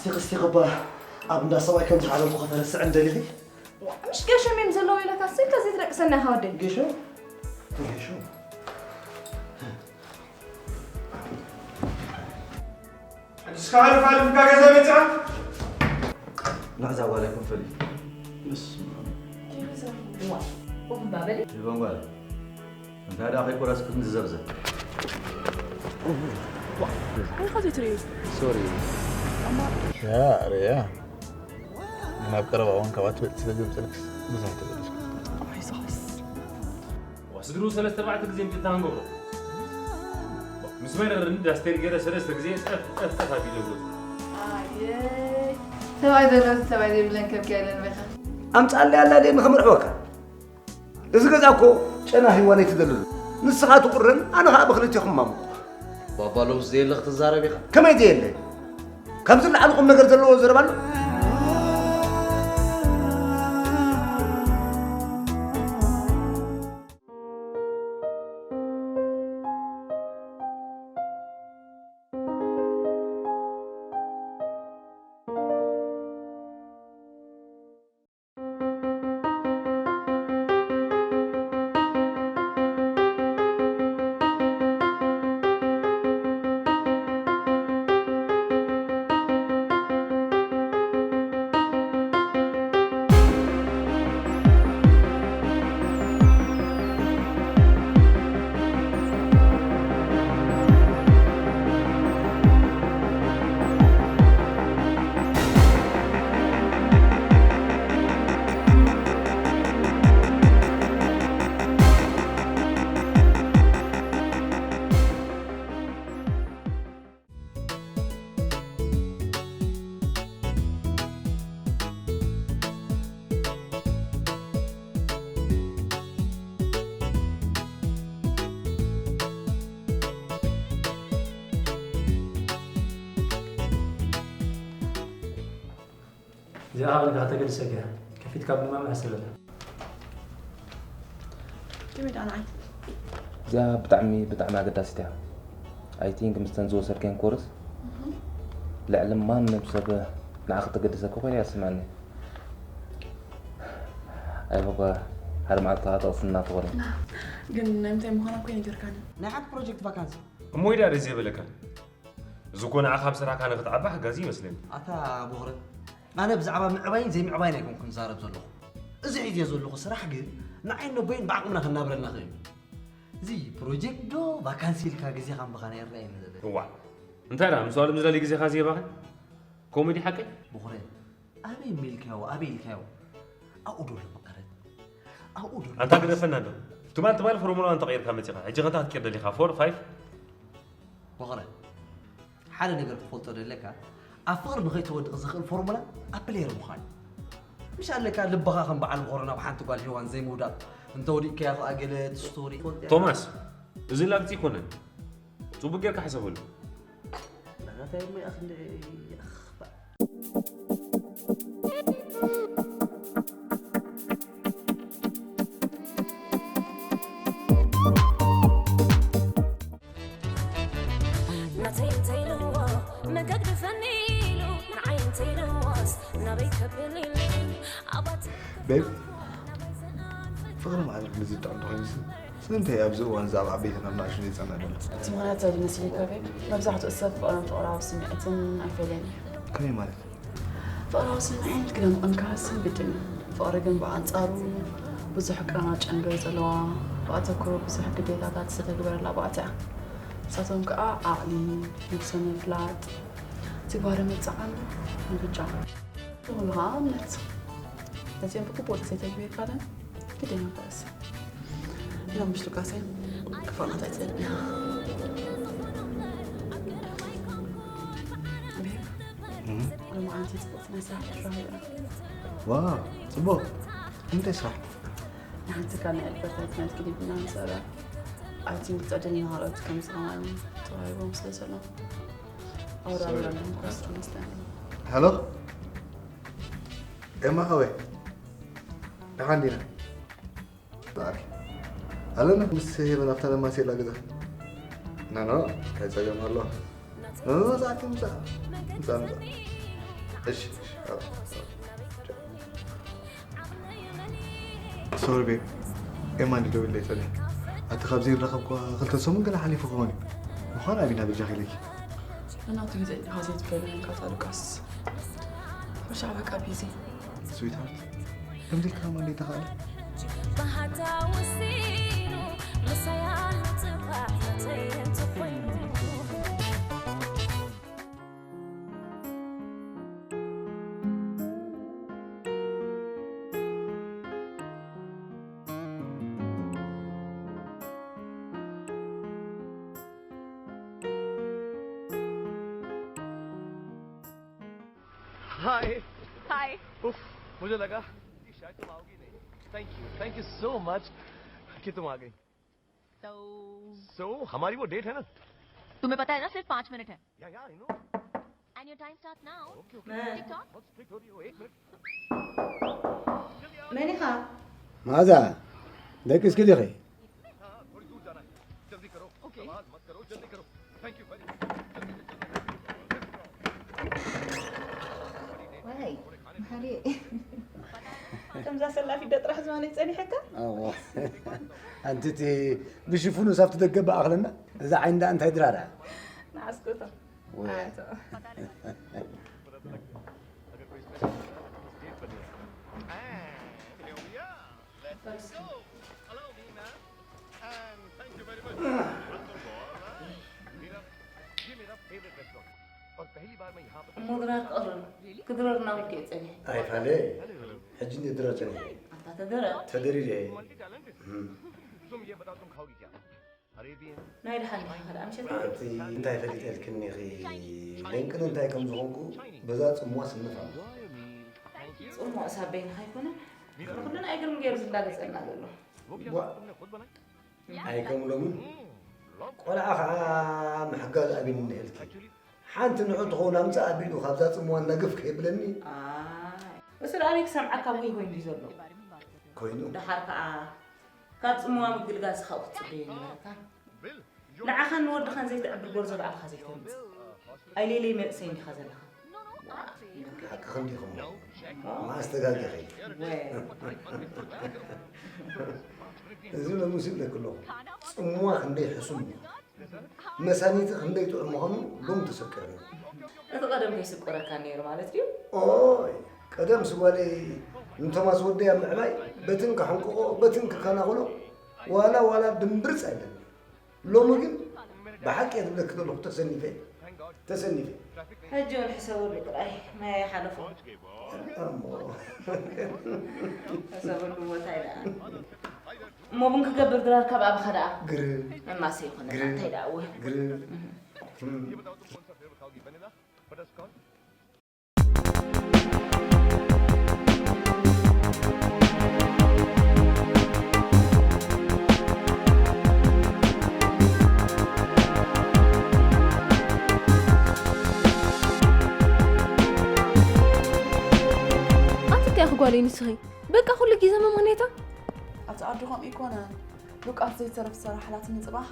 እቲ ክስቲ ክባ ኣብ እንዳ ሰብኣይ ከም ዝዓለምኩ ከተረስዕን ደሊኺ? ምሽ ገሾም እዮም ዘለዉ ኢለካ፣ ስልካ ዘይትደቅሰና ኢኻ ወደይ። ገሾም? ገሾም? እስካ ሓልፍ ሓልፍካ ገዛ መጽኣ? ናዛ ጓል ኣይኮን ፈሊ። በስመ ኣብ። ዋ፣ ኡፍ እምባ በሊ። ይበን ጓል። እንታይ ደኣ ከይቆረስኩ ክንዲ ዘብዘብ። ዋ፣ እንታይ ዘይትርእዩ? ሶሪ። እማ ያ፣ ርያ። ናብ ቀረባ እዋን ካብኣ ትበልጽ ስለ ዝምጸልክስ ብዙሕ ተበለጽኩ። ኣይዞስ። ዋ፣ ስድሩ ሰለስተ ኣርባዕተ ግዜ ምጥታን ገብሮ። ምስ መረርኒ ዳስቴር ገይረ ሰለስተ ግዜ ጠፍ፣ ጠፍ፣ ጠፍ ኣቢለ ገብሮ። ኣየይ። ሰብኣይ ዘለዎስ ሰብኣይ ዘይብለን ከብኪ ኣይለን በኻ። ኣምጻለይ ኣላ ድየ ንኽምርዕወካ? እዚ ገዛ እኮ ጨና ሂዋነይ ትደልሉ። ንስኻ ትቑረን፣ ኣነ ኸኣ ብኽልቴኹም ማሙቕ። ባባ ሎምስ ዘየለ ክትዛረብ ኢኻ። ከመይ ዘየለ? ከምዚ ላዕሊ ቁም ነገር ዘለዎ ዘረባ ኣሎ? እዚኣ ኣቕሊልካ ከተገድሰካ እያ። ከፊትካ ብምማም ኣሕስበላ። ከመይ ደኣ ንዓይ? እዚኣ ብጣዕሚ፣ ብጣዕሚ ኣገዳሲት እያ። I think ምስተን ዝወሰድከን ኮርስ ልዕሊ ማንም ሰብ ንዓኺ ተገድሰኪ ኮይና እያ ዝስምዓኒ። I hope ሓደ መዓልቲ ከዓ ጠቕስና ትኾኒ። ግን ናይ ምንታይ ምዃና እኮ ኣይነገርካንን። ናይ ሓንቲ ፕሮጀክት ቫካንሲ። እሞ ኢዳ ደስ የበለካ። እዚ እኮ ንዓኻ ኣብ ስራሕካ ንኽትዓቢ ሓጋዚ ይመስለኒ። ኣታ ቦኽረ፣ ኣነ ብዛዕባ ምዕባይን ዘይምዕባይን ኣይኮንኩን ዝዛረብ ዘለኹ። እዚ ሒዝዮ ዘለኹ ስራሕ ግን ንዓይን ነቦይን ብዓቕምና ከናብረልና ክእል እዩ። እዚ ፕሮጀክት ዶ ቫካንሲ ኢልካ ግዜኻ ምብኻን ኣይረኣየኒ ዘሎ። እዋእ፣ እንታይ ደኣ፣ ምስ ዋለ ምዝላል ግዜኻ ዘይባኽን? ኮሜዲ ሓቀይ? ቦኽረ፣ ኣበይ ሚልካዮ፣ ኣበይ ኢልካዮ? ኣብኡ ዶ ኣሎ መቐረት? ኣብኡ ዶ ኣሎ? ኣንታ ግደፈና እንዶ። ትማል፣ ትማል ፎርሙላ ኣንተ ቀይርካ መጺኻ። ሕጂ ከንታ ክትቀይር ደሊኻ? ፎር፣ ፋይቭ? ቦኽረ፣ ሓደ ነገር ክትፈልጦ ደለካ፣ ኣብ ፍቕሪ ንኸይትወድቕ ዘኽእል ፎርሙላ ኣብ ፕሌየር ምዃን እዩ። ምሽ ኣለካ ልብኻ ከም በዓል ቦኽረ ናብ ሓንቲ ጓል ሄዋን ዘይምውዳቕ፣ እንተ ወዲቕካያ ኸኣ ገለ እቲ ስቶሪ ትፈልጥ እያ። ቶማስ፣ እዚ ላግጺ ኣይኮነን። ጽቡቕ ጌርካ ሕሰበሉ። ናታታይ እሞ ይኣኽል፣ ይኣኽባእ። ናተይ እንተይልዎ መገግድፈኒ ኢሉ ንዓይ እንተይልዎስ ናበይ ከብል ኢሉ ኣባት ቤብ፣ ፍቕሪ ማለት ምዚ ጥዑም ተኾይኑስ ስለምንታይ ኣብዚ እዋን እዚ ኣብ ዓበይትን ኣብ ንኣሽቱን ዘይጸንዕ ዘሎ? እቲ ምኽንያት እንታይ ይመስለካ ቤብ? መብዛሕትኡ ሰብ ፍቕርን ፍቕራዊ ስምዒትን ኣይፈልዮን እዩ። ከመይ ማለት? ፍቕራዊ ስምዒት ክደምቕን ክሃስን ግድን እዩ። ፍቕሪ ግን ብኣንጻሩ ብዙሕ ቅርና ጨንገር ዘለዋ፣ ብኣተኩሮ ብዙሕ ግዴታታት ዝተተግበረላ ባእታ እያ። ንሳቶም ከኣ ዓቕሊ፣ ነብሰ ምፍላጥ፣ ትግባረ ምጥዓም፣ ምብጃ። ንኹሉ ከኣ እምነት። ነዚኦም ብግቡእ ተዘይተግቢርካለን ግድን ይበኣስ። ሎም ምሽ ሉቃሰይ ክፋናታ ይትብል። ቤብ፣ እም? ሎማዓንቲ ጽቡቕቲ ናይ ስራሕ ዕድል ረኺበ። ዋው፣ ጽቡቕ። እንታይ ስራሕ? ንሓንቲ ትካል ናይ ኣድቨርታይዝመንት ክሊፕ ኢና ንሰርሕ። ኣብቲ ምርጫ ደሊና ካልኦት ከም ዝኸማሉ ተዋሂቦም ስለ ዘለዉ። ኣውራ ሶሪ። ኣውራ ኣለና፣ ኮስት ይመስለኒ። ሃሎ? ኤማ ሓወይ፣ ደሓን ዲና? ዛዕሪ ኣለና ምስ ሄቨን ኣብታ ለማሴላ ገዛ። ኖ፣ ኖ፣ እንታይ ጸገም ኣሎ? ኖ፣ ኖ፣ ኖ፣ ዛዕሪ ምጻእ። ምጻእ፣ ምጻእ። እሺ፣ እሺ። ሶሪ ቤብ፣ ኤማ እንዲ ደውለይ ጸኒሐ። ኣቲ ካብ ዘይራኸብኳ ክልተ ሰሙን ገና ሓሊፉ ክኸውን እዩ። ምዃን ኣቢና በጃኺ ኢለኪ። እናቱ ግዜ እንዲኻ ዘይትፈልግ ኢልካ ሉቃስ። በሻዕ በቃ ቢዚ። ስዊትሃርት፣ ከምዚ ኢልካ ከማን ዘይተኻእለ? ባህታ ወሲኑ ምሳይ ኣሎ ጽባሕ መተየንቲ ኮይኑ። हाय। हाय। उफ, मुझे लगा कि शायद तुम आओगी नहीं। Thank you, thank you so much कि तुम आ गई। तो सो हमारी वो डेट है ना? तुम्हें पता है ना, सिर्फ पाँच मिनट है। या या, I know. And your time starts now. Okay okay. TikTok. बहुत स्ट्रिक्ट हो रही हो, एक मिनट। መን ኢኻ? መኣዛ፣ ደቂስኪ ዲኺ? ዋይ፣ መሓሪ። ከምዛ ሰላፊት ዶ ጥራሕ ዝማነ ጸኒሐካ? ኣዎ። ኣንቲ እቲ ብሽፉኑ ሳብቲ ደገ ብኣኽለና፣ እዛ ዓይኒ ደኣ እንታይ ድራራ? ንዓስኩቶ። ወይ። ኣቶ። Let's go. Allow me, ma'am. And thank you very much. मेरा, ये मेरा फेवरेट रेस्टोरेंट। और पहली बार मैं यहाँ पर እሞ ድራር ቀርብ ክድረር እናበልኩ እየ ጸኒሐ። ኣይፋለ፣ ሕጂ እንዴ ድረር ጸኒሐ? ኣታ ተደረ። ተደሪረ። मल्टी टैलेंटेड। तुम ये बताओ, तुम खाओगी क्या? ናይ ደሓን ዲኻ ካልኣ ምሸት? ኣንቲ እንታይ ፈሊጠልክኒ ኢኺ? ለንቅን እንታይ ከም ዝኾንኩ በዛ ጽምዋ ስንፍ ኣሎ። ጽምዋ ሳበይንኻ ኣይኮነን። ንኹልና ኣይገርም ገይሩ ዝላገጸልና ዘሎ። ዋ፣ ኣይከም ሎምን ቆልዓ ኸዓ ምሕጋዝ ኣቢኒ እንሄልኪ። ሓንቲ ንዑ ትኸውን ኣምጻእ ኣቢሉ ካብዛ ጽምዋ እናገፍ ከየብለኒ። ኣይ፣ እሱ ደኣ ኣበይ ክሰምዓካ ወይ ኮይኑ እዩ ዘሎ። ኮይኑ? ደሓር ከኣ ካብ ጽምዋ ምግልጋል ስኻ ክትጽበዮ ነበረካ። ንዓኻን ንወድኻን ዘይትዕብር ጎርዞ ባዕልኻ ዘይተምጽእ። ኣይሌለይ መንእሰይ እንዲኻ ዘለኻ። ሓቅኽን ዲኹም? መኣስ ተጋጊኺ? ወ- እዚ ሎሚ ሲብለኪ ኣለኹ። ጽምዋ ክንደይ ሕሱም እዩ። መሳኒቲ ክንደይ ጥዑም ምዃኑ ሎሚ ተሰኪርና። እቲ ቀደም ከይስቆረካ ነይሩ ማለት ድዩ? ኦይ፣ ቀደምስ ጓለይ ንቶማስ ወደይ ኣብ ምዕባይ በትን ከሕንቅቆ በትን ክከናኸኖ ዋላ ዋላ ድምብርጽ ኣይብለኒ። ሎሚ ግን ብሓቂ እየ ዝብለኪ ዘለኹ ተሰኒፈ እየ። ተሰኒፈ እየ። ሕጂ እውን ሕሰበሉ ጥራይ ማይ ኣይሓለፎ። እሞ ሕሰበሉ ቦታ ይደኣ። እሞ ቡን ክገብር ድራር ካብ ኣባኻ ደኣ። ግርም። መማሰ ይኹነና፣ ግርም። እንታይ ደኣ እወ። ግርም። እም። ኣቲ እንታይ ኢኺ ጓለይ ንስኺ? በቃ ኩሉ ግዜ መምኽንያታ? ኣቲ ኣዱ ከምኡ ኣይኮነን። ሉቃስ ዘይተረፍ ሰራሕላትኒ ጽባሕ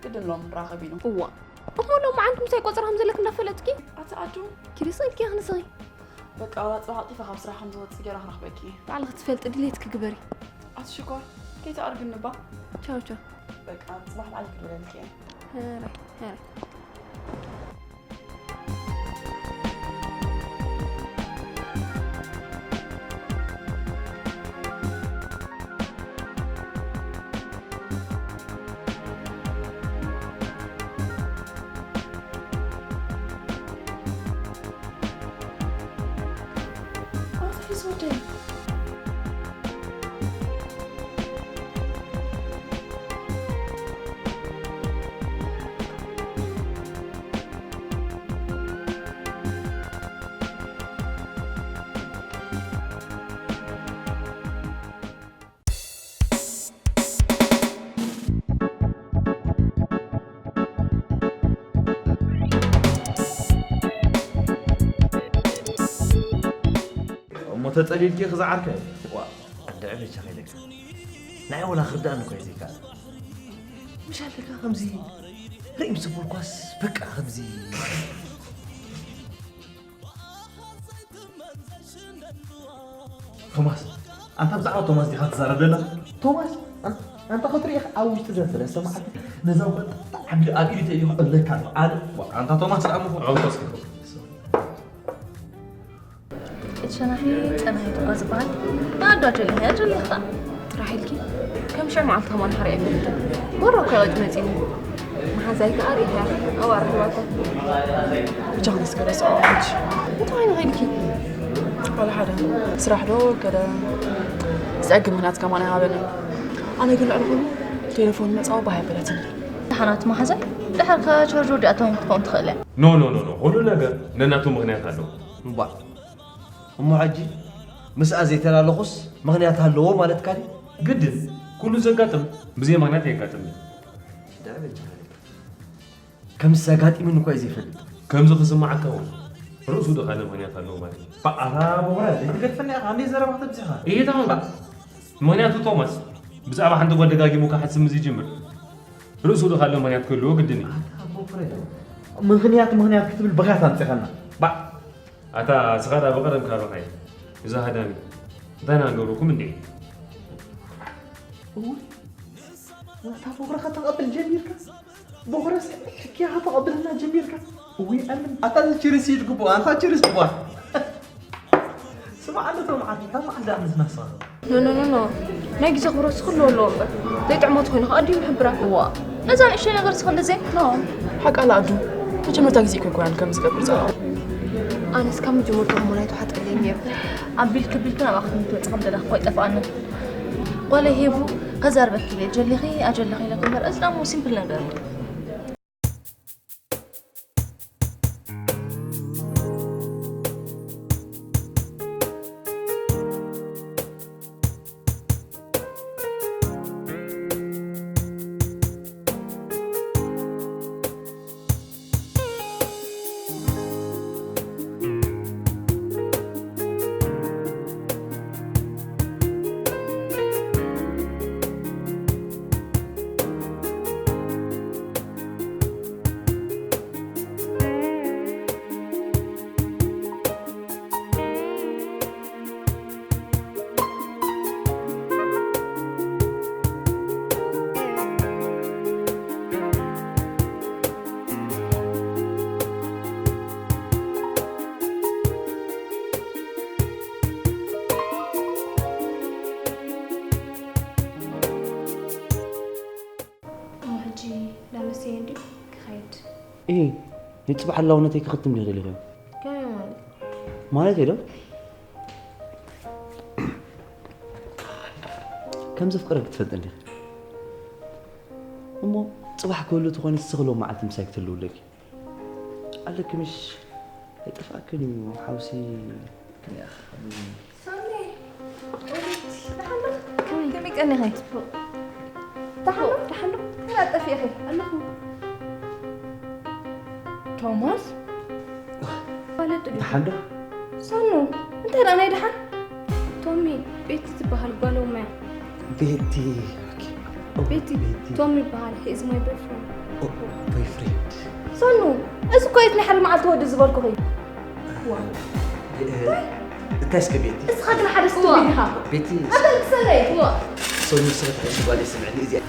ግድን ሎም ንራኸብ ኢሉ። እዋ፣ እሞ ሎም መዓልቲ ምሳይ ቆጸራ ከም ዘለክ እንዳፈለጥኪ? ኣቲ ኣዱ። ኪዲ ስኢልኪ ኢኺ ንስኺ። በቃ ዋላ ጽባሕ ቀልጢፈ ካብ ስራሕ ከም ዝወጽእ ገይረ ክረኽበኪ። ባዕልኺ ትፈልጢ ድሌትኪ ግበሪ። ኣቲ ሽኮር፣ ከይትኣርግኒ እባ። ቻው ቻው። በቃ ጽባሕ ባዕልኪ ክደውለልኪ እየ። ሕራይ፣ ሕራይ። ኣታ ሒዝ ወደይ። እሞ ተጸሊልኪ ክዝዓርከ? ዋ፣ እንድዒ በጃኻ ኢለካ። ንዓይ ወላ ክርድኣኒ እኳ እዩ ዘይከኣል። ምሽ ኣለካ ከምዚ ርእይ ምስ ዝበልኳስ በቃ ከምዚ። ቶማስ፣ ኣንታ ብዛዕባ ቶማስ ዲኻ ትዛረብ ዘለኻ? ቶማስ፣ ኣን-፣ ኣንታ ክትርኢ ኢኻ ኣብ ውሽጢ ዘን ሰለስተ መዓልቲ ነዛ ጓል ብጣዕሚ ዓቢሉ ኣብ ኢዱ ተይኡ ክዕብለካ ኣሎ። ኣነ፣ ዋ፣ ኣንታ ቶማስ ደኣ ምኹ። ኣንታ እስኪ። እቲ ሸናሒ ጸናሂት እኳ ዝበሃል ንኣዶ ኣጀሊኻ እያ፣ ኣጀሊኻ ጥራሕ ኢልኪ። ከም ሽዑ መዓልቲ ከማን ሓሪያ ኣይፈልጥን። ቦሮ እኮ ይቐጭ መጺኒ። መሓዛይ ከኣ ርኢኽያ፣ ኣብኣ ረኺባቶ። ብቻ ክንስከረ ስቕ ሕጂ። እንታይ ኮይኑ ኸይድኪ? ዋላ ሓደ። ስራሕ ዶ ገለ ዘዕግብ ምኽንያት ከማን ኣይሃበንን። ኣነ ግን ልዕሊ ኹሉ ቴሌፎን መጻወ ባህ ኣይበለትኒ። ደሓናት መሓዛይ፣ ድሓር ከኣ ቻርጅ ወዲኣቶም ክትከውን ትኽእል እያ። ኖ፣ ኖ፣ ኖ፣ ኖ፣ ኩሉ ነገር ነናቱ ምኽንያት ኣለዎ። እምቧ። እሞ ሕጂ ምስኣ ዘይተላለኹስ ምኽንያት ኣለዎ ማለትካ ድዩ? ግድን፣ ኩሉ ዘጋጥም ብዘይ ምኽንያት ኣየጋጥምን እዩ። ዳ በጃኻ። ከምዚ ኣጋጢሙኒ እኮ እዩ ዘይፈልጥ። ከምዚ ክስምዓካ እውን ርእሱ ዶ ካልእ ምኽንያት ኣለዎ ማለት እዩ። ኣታ ቦኽረ፣ ዘይትገድፈና ኢኻ፣ ኣንደይ ዘረባ ከተብዚኻ። እየ ተቐንቃ። ምኽንያቱ ቶማስ ብዛዕባ ሓንቲ ጓል ደጋጊሙ ክሓስብ ምስ ይጅምር ርእሱ ዶ ካልእ ምኽንያት ክህልዎ ግድን እዩ። ኣታ ቦኽረ፣ ምኽንያት፣ ምኽንያት ክትብል ብኻት ኣምጺኻና። ባዕ። ኣታ ስኻ ደኣ ብቐደም ካባኻ እየ። እዛ ሃዳሚ። እንታይ ኢና ንገብረኩም እንዴ? እውይ፣ ዋታ ቦኽረ ከተቐብል ጀሚርካ? ቦኽረስ ሕክያ ከተቐብለና ጀሚርካ? እውይ፣ ኣምን። ኣታ እዚ ችርስ ኢድ ግቡእ፣ ኣንታ ችርስ ግቡእ። ስማዕ ኣሎ ቶም ዓዲ፣ ካብ መዓል ደኣ ንዝናሳ። ኖ፣ ኖ፣ ኖ፣ ኖ። ናይ ግዜ ክብረትስ ክህልዎ ኣለዎ እምበር። ዘይጥዕሞ ተኾይኑ ከኣ ኣዲኡ ምሕብራ። እዋ፣ ነዛ ንእሽተይ ነገር ስኽንዲ ዘይ? ኖ። ሓቃ ኣላ ኣዱ። መጀመርታ ግዜ እኮ ኣይኮነን ከምዚ ዝገብር ጸኒሑ። ኣነስ ካብ መጀመርታ እሞ ኣይተዋሓጠለይን ነይሩ። ኣቢልኪ ኣቢልኪ ናብኣ ክትምትመጺ ከም ዘለኺ እኮ ኣይጠፍኣንን። ጓለይ ሄቡ፣ ከዛርበኪ ኢለ ጀሊኺ ኣጀለኺ ኢለኪ እምበር፣ እዚ ደሞ ሲምፕል ነገር እዩ። እሞ ሕጂ ዳመሰየ እንድዩ ክኸይድ። እይ፣ ንጽባሕ ህላውነተይ ክኽትም ድየ ደሊኸዮ? ከመይ ማለት? ማለት እየ ዶ? ከም ዘፍቅረኪ ትፈልጢ እንዲኺ። እሞ ጽባሕ ክህሉ ተኾይኑ እስኺ ሎም መዓልቲ ምሳይ ክትህልዊ ኣለኪ። ኣለኪ ምሽ? ኣይጠፍኣክን እዩ ሓውሲ። ክንያኽ። ሳሚ፣ ወዴት? ደሓን ዶ? ከመይ? ከመይ ቀኒኺ? ጽቡቕ። ደሓን ዶ? ደሓን ዶ? ከመይ ጠፊእኺ? ኣለኹ። ቶማስ? ማለት ድዩ? ደሓን ዶ? ሳኑ፣ እንታይ ደኣ ናይ ደሓን? ቶሚ፣ ቤቲ ትበሃል ጓሎም እያ። ቤቲ፣ ኦኬ። ኦ፣ ቤቲ፣ ቤቲ። ቶሚ ይበሃል። He is my boyfriend። ኦ፣ boyfriend። ሳኑ፣ እዚ እኮ የት ናይ ሓደ መዓልቲ ወዲ ዝበልኩኺ። ዋ። እ፣ እንታይ እስከ ቤቲ? እስኻ ግን ሓደ ስትብል ኢኻ። ቤቲ። ኣታ ትሰለይ። ዋ። ሶኒ፣ ንስኺ ትሕሺ ጓለይ ስምዕኒ፣ እዚኣ።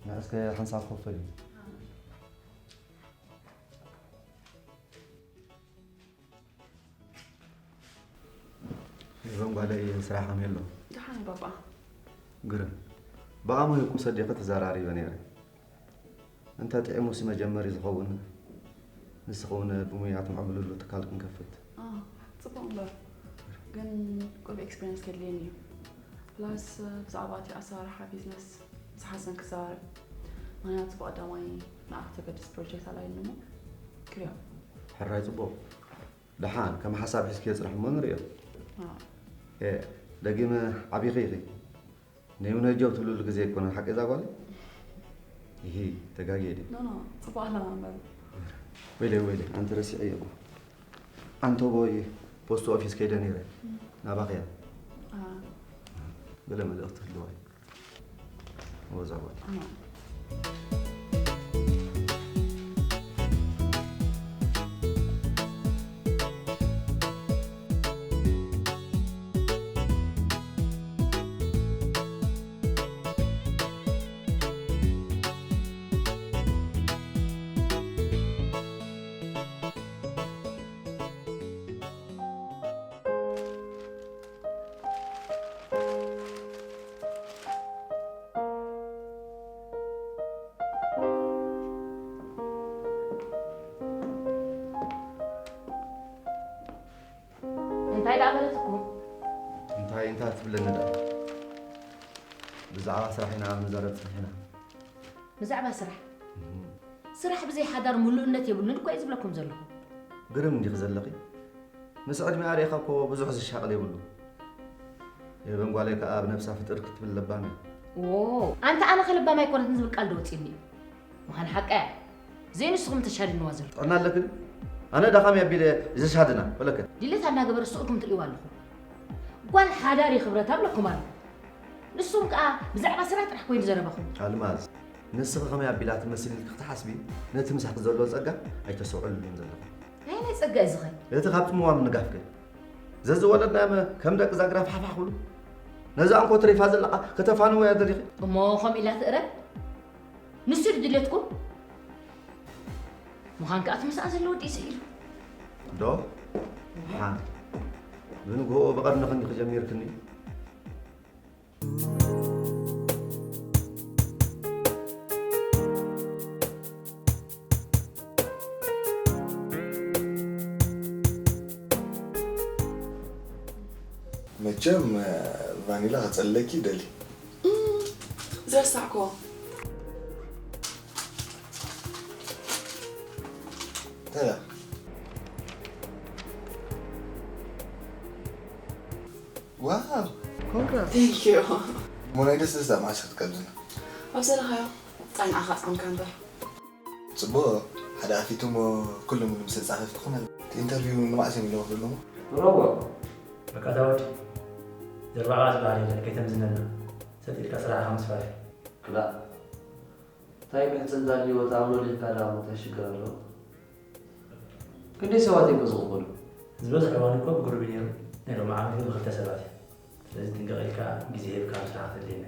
ንዕስከ ሓንሳብ ክኸፈል እዩ። እዞም ጓለይ ስራሕ ከመይ ኣሎ? ደሓን እዩ ባባ። ግርም። ብኣሞ ይኩ ሰዲቐ ተዘራሪበ ነይረ። እንተ ጥዒሙሲ መጀመሪ ዝኸውን፣ ንስኺ እውን ብሙያ ትምዕብልሉ ትካል ክንከፍት። ኣዎ፣ ጽቡቕ እምበር። ግን ቁሩብ ኤክስፒሪየንስ ከድልየኒ እዩ። ፕላስ ብዛዕባ እቲ ኣሰራርሓ ቢዝነስ ምስ ሓሰን ክዘራረብ። ምኽንያቱ ብቐዳማይ ንዓኺ ተገድስ ፕሮጀክት ኣላይኒ እሞ ክሪኦ። ሕራይ ጽቡቕ። ደሓን ከም ሓሳብ ሒዝክዮ ጽራሕ እሞ ንሪኦ። ኣዎ። ኤ፣ ደጊመ ዓቢኺ ኢኺ። ነይ ነጀው ትብልሉ ግዜ ኣይኮነን ሓቂ እዛ ጓል? ይሂ፣ ተጋግየ ድየ? ኖ፣ ኖ፣ ጽቡቕ ኣለማ እምበር። ወይለይ፣ ወይለይ፣ ኣንቲ ረሲዐዮ እኮ። ኣንቶቦይ ፖስት ኦፊስ ከይደ ነይረ። ናባኺ እያ። ኣዎ። ገለ መልእኽቲ ህልዋ እዩ። ወዛ ጓል። ኣዎ። እንታይ ደኣ በለትኩም? እንታይ እንታይ ትብለኒ ደኣ? ብዛዕባ ስራሕ ኢና ንዛረብ ጸኒሕና። ብዛዕባ ስራሕ? እህ። ስራሕ ብዘይ ሓዳር ምሉእነት የብሉን እኮ እየ ዝብለኩም ዘለኹ። ግርም እንዲኺ ዘለኺ። ምስ ዕድሚኣ ርኢኻ እኮ ብዙሕ ዝሻቕል የብሉ። የበን ጓለይ ከኣ ኣብ ነብሳ ፍጥር ክትብል ለባም እያ። ዎ፣ ኣንታ ኣነ ከ ለባም ኣይኮነትን ዝብል ቃል ዶ ወጺኡኒ እዩ? ምዃን ሓቃ እያ። ዘይንስኹም ተሻድንዋ ዘሎ። ጥዕና ኣለክን? ኣነ ደኻም እየ ኣቢለ ዘሻድና፣ በለከ። ድሌት ኣናገበረ ስኡልኩም ትርእይዋ ኣለኹም። ጓል ሓዳር እዩ ክብረት ኣብለኩም ኣሎ። ንስኹም ከኣ ብዛዕባ ስራሕ ጥራሕ ኮይኑ ዘረባኹም። ኣልማዝ፣ ንስኺ ከመይ ኣቢላ ትመስል ኢልኪ ክትሓስቢ፣ ነቲ ምሳኺ ዘሎ ጸጋ ኣይተስተውዕልሉን ዘለኺ። ናይ ናይ ጸጋ እዩ ዝኸ? እቲ ካብ ጽምዋ ምንጋፍከ? ዘዝወለድናዮም ከም ደቂ ዛግራ ፋሕፋሕ ክብሉ። ነዛ እንኮ ተሪፋ ዘለኻ ከተፋንወያ ደሊኺ? እሞ ከምኡ ኢላ ትእረብ? ንሱ ድዩ ድሌትኩም? ምዃን ከኣ እቲ ምስኣ ዘሎ ወዲ እዩ ስሒሉ። ዶ? ሓ። ብንግሆ ብቐርኒ ክንዲ ክጀሚርክኒ። መቸም ቫኒላ ከጸልለኪ ይደሊ። እም፣ ዝረሳዕክዎ። እንታይ እያ? ዋው! ኮንግራ! Thank you። እሞ ናይ ደስ ደስታ መዓስ ክትቀብዝና? ኣብ ዘለኻዮ። ጻይ ንዓኻ ጻምካ እምበር። ጽቡቕ፣ ሓደ ኣፊቱ እሞ ኩሉ ሙሉ ምስ ተጻፈፍኩ ክመል። እቲ ኢንተርቪው ንመዓስ እዮም ኢሎም ዘለዉ? ሮቦ፣ በቃ እዛ ወዲ ዘርባዕባ ዝበሃል የለን፣ ከይተምዝነና። ሰጥ ኢልካ ስራሕኻ ምስፋሕ። ክላእ። እንታይ ምሕጽንታ ድዩ? ወታ ኣምኖ ሊልካ ደኣ እንታይ ሽግር ኣለዎ? ክንደይ ሰባት እዮም ከ ዝቕበሉ? ዝበዝሕ እዋን እኮ ብግሩብ እዩ ነይሩ። ናይ ሎሚ ዓመት ግን ብክልተ ሰባት እዩ። ስለዚ ጥንቅቕ ኢልካ ግዜ ሂብካ ምስራሕ ክትደሊ እያ።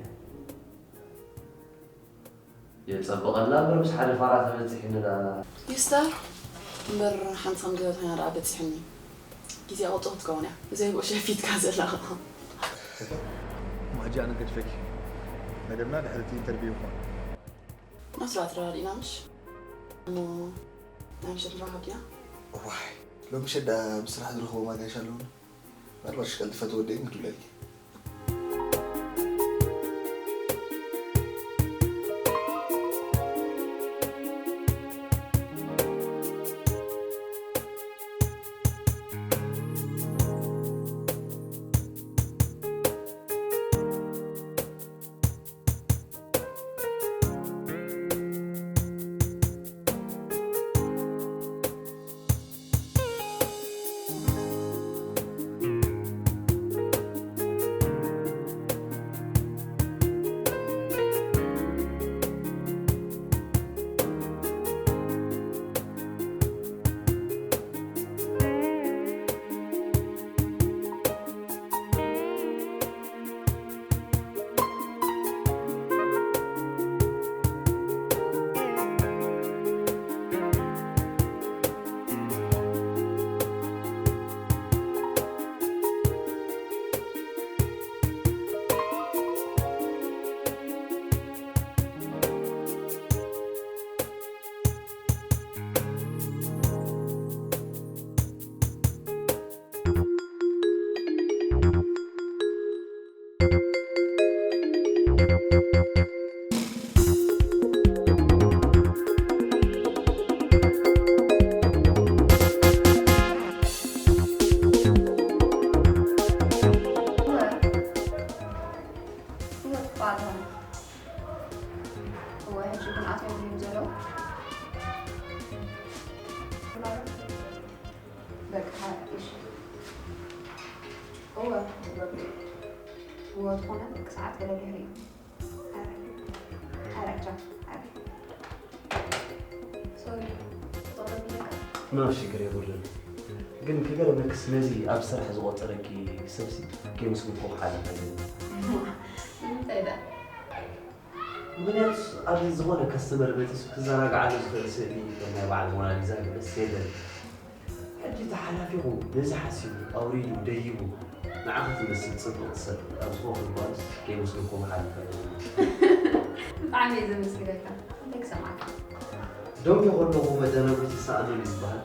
የጸብቐልና እምበር ምስ ሓደ ፋራ ተበጺሕኒ ደኣ። ይስተር እምበር ሓንቲ ከም ገለ ኮይና ደኣ በጺሕኒ። ግዜ ኣቕልጦ ክትከውን እያ። ብዘይ ብኡ ሸፊትካ ዘለኻ። ማጂ ኣነ ገድፈኪ። መደብና ድሕሪ እቲ ኢንተርቪው ይኾን። ናስራ ተረዳዲእና ምሽ? እሞ ናይ ምሸት ንራኸብ ዲና? እዋይ፣ ሎሚ ምሸት ደኣ ብስራሕ ዝረኽቦ ማጋይሽ ኣለውና። ምናልባሽ ቀልጢፈ ተወደይ ንድውለልኪ። በቃ እሺ። እወ፣ እወ፣ እወ፣ ዝኾነ ክሰዓት ገለ ድሕሪ። ኣረ፣ ኣረ፣ ቻው፣ ኣረ። ሶሪ፣ ተቆረብለካ። ኖ፣ ሽግር የብሉን። ግን ክገርመክስ ነዚ ኣብ ስራሕ ዝቆጸረኪ ሰብሲ ከይመስልኩ ክሓልፍ ኣይደልን። ንምንታይ ደኣ? ምኽንያቱ ኣብዚ ዝኾነ ከስተመር መጺሱ ክዘናግዓሉ ዝኽእል ስእሊ ከም ናይ በዓል ሞናሊዛ ገለስ የለን። ሕጂ እቲ ሓላፊኹም ነዚ ሓሲቡ ኣውሪዱ ደይቡ ንዓኺ ትመስል ጽብቕቲ ሰብ ኣብ ዝኾነ እዋንስ ከይመስልኩም ሓሊፈ። ብጣዕሚ እየ ዘመስግነካ። እንታይ ክሰምዓካ? ደንጎ ከለኹ መደናጉርቲ ይሰኣኖ እዩ ዝበሃል።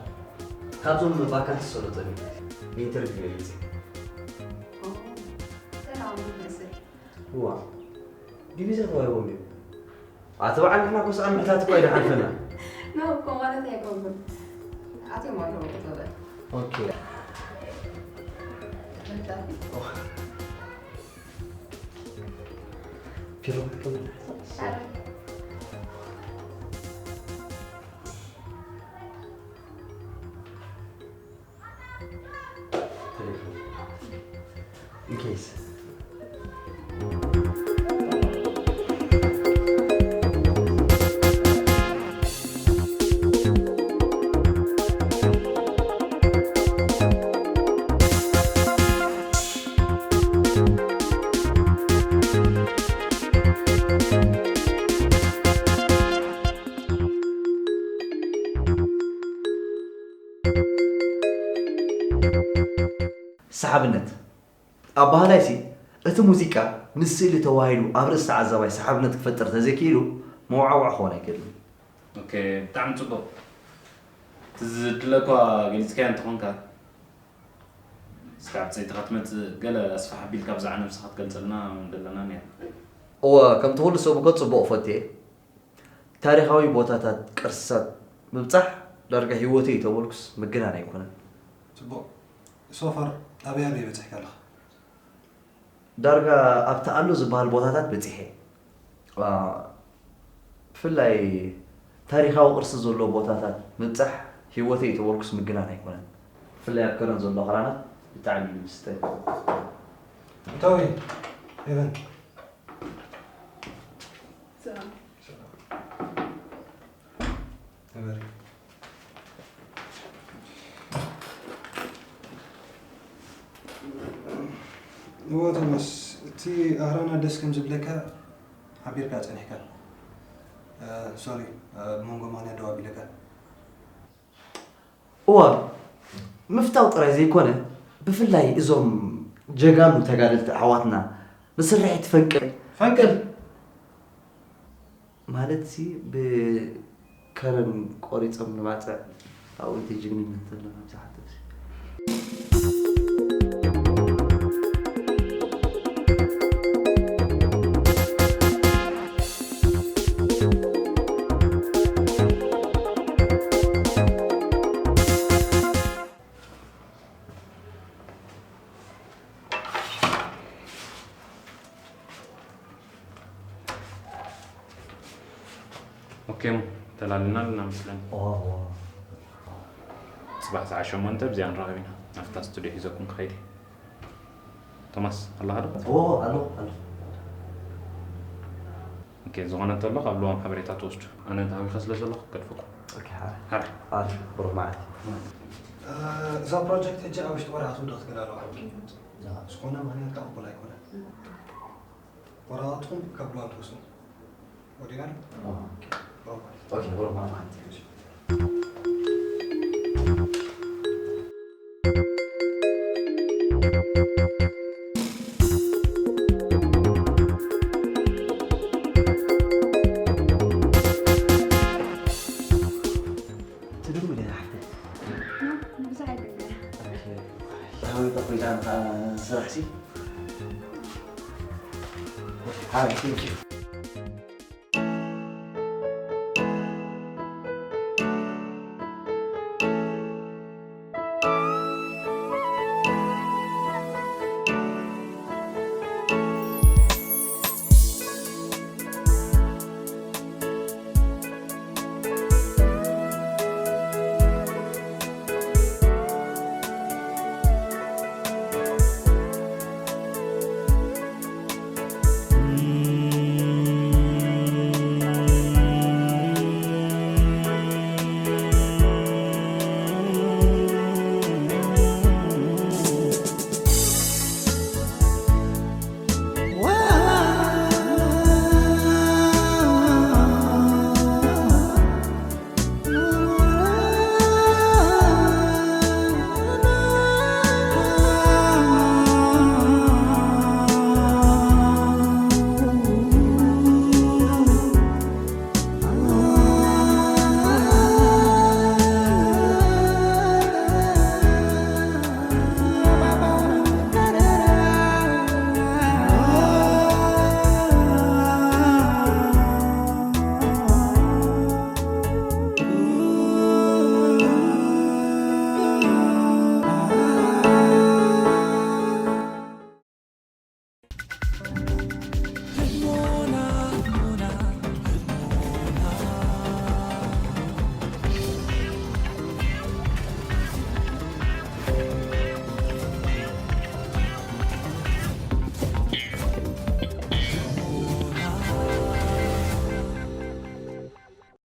ካብዞም ቫካንት ዝሰለጠኒ ኢንተርቪው እየ መጺእ። ኦ፣ ሰላም ይመስል። እዋ፣ ዲቪዛ ተዋሂቦም ድዮም? ኣቲ በዓል ንሕና እኮ ሰኣን ምሕታት እኮ ኣይደሓልፈና። ኖ፣ እኮ ማለት ኣይኮንኩን። ኣትዮም ኣለዉ እኮ በል። ኦኬ። ተፈታዊ። ኦ። ፒሮ፣ ፒሮ። ኣረ። In case. ሰሓብነት። ኣባህላይሲ፣ እቲ ሙዚቃ ምስ ስእሊ ተዋሂዱ ኣብ ርእሲ ተዓዛባይ ሰሓብነት ክፈጥር ተዘይክኢሉ፣ መወዓውዒ ክኾን ኣይክእልን። ኦኬ፣ ብጣዕሚ ጽቡቕ። እቲ ዝድለ እኳ ገሊጽካዮ እንተኾንካ፣ እስካብ ዕብጸይትኻ ትመጽእ ገለ ኣስፍሕ ኣቢልካ ብዛዕባ ነብስኻ ክትገልጸልና ምደለና ነይርና። እወ፣ ከምቲ ኩሉ ሰብ እኮ ጽቡቕ እፈቱ እየ። ታሪኻዊ ቦታታት፣ ቅርስታት ምብጻሕ ዳርጋ ህይወተይ እዩ ተበልኩስ ምግናን ኣይኮነን። ጽቡቕ። ሶፋር ኣበይ ኣበይ በጺሕካ ኣለኻ? ዳርጋ ኣብቲ ኣሎ ዝበሃል ቦታታት በጺሐ። አ፣ ብፍላይ ታሪኻዊ ቅርሲ ዘለዎ ቦታታት ምብጻሕ ህይወተይ እዩ ተበልኩስ ምግናን ኣይኮነን። ብፍላይ ኣብ ከረን ዘሎ ኣኽራናት ብጣዕሚ እዩ ዝምስጠኒ። እታወይ፣ ኤቨን። ሰላም። ሰላም። ንበሪ። እወ ቶማስ፣ እቲ ኣኽራናት ደስ ከም ዝብለካ ሓቢርካ ጸኒሕካ። እ፣ ሶሪ፣ እ፣ ብመንጎ ምኽንያት ደው ኣቢለካ። እወ፣ ምፍታው ጥራይ ዘይኮነ፣ ብፍላይ እዞም ጀጋኑ ተጋደልቲ ኣሕዋትና ንስርሒት ፈንቅል ፈንቅል! ማለትሲ ብከረን ቆሪጾም ንባጽዕ ኣብኡ እቲ ጅግንነት ዘሎ መብዛሕትኡ። ኦኬ፣ እሞ ተላልና ኣለና መስለኒ። ኦ፣ ኦ። ጽባሕ ሰዓት ሸሞንተ ብዚኣ ንራኸብ ኢና። ናብታ ስቱድዮ ሒዘኩም ክኸይድ እየ። ቶማስ፣ ኣለኻ ዶ? ኦ፣ ኣሎ፣ ኣሎ። ኦኬ፣ ዝኾነ እንተሎ ካብ ልዋም ሓበሬታ ትወስዱ። ኣነ ተሃዊኸ ስለ ዘለኹ ከድፈኩም። ኦኬ፣ ሓረ። ሓረ። ሓረ፣ ብሩኽ መዓልቲ። እ፣ እዛ ፕሮጀክት ሕጂ ኣብ ውሽጢ ወርሒ ክትውዳእ ክትክእል ኣለዋ። ዝኾነ ምኽንያት ከኣ ቅቡል ኣይኮነን። ወረቓቕትኹም ካብ ልዋም ትወስዱ። ወዲና? ኦኬ። ኦኬ፣ ብሩኽ መዓልቲ። ትድውል እያ ሓፍተይ። ብዙሕ ኣይደለና። ኦኬ። ብጣዕሚ ጠፊእና ስራሕሲ። Hi, thank you.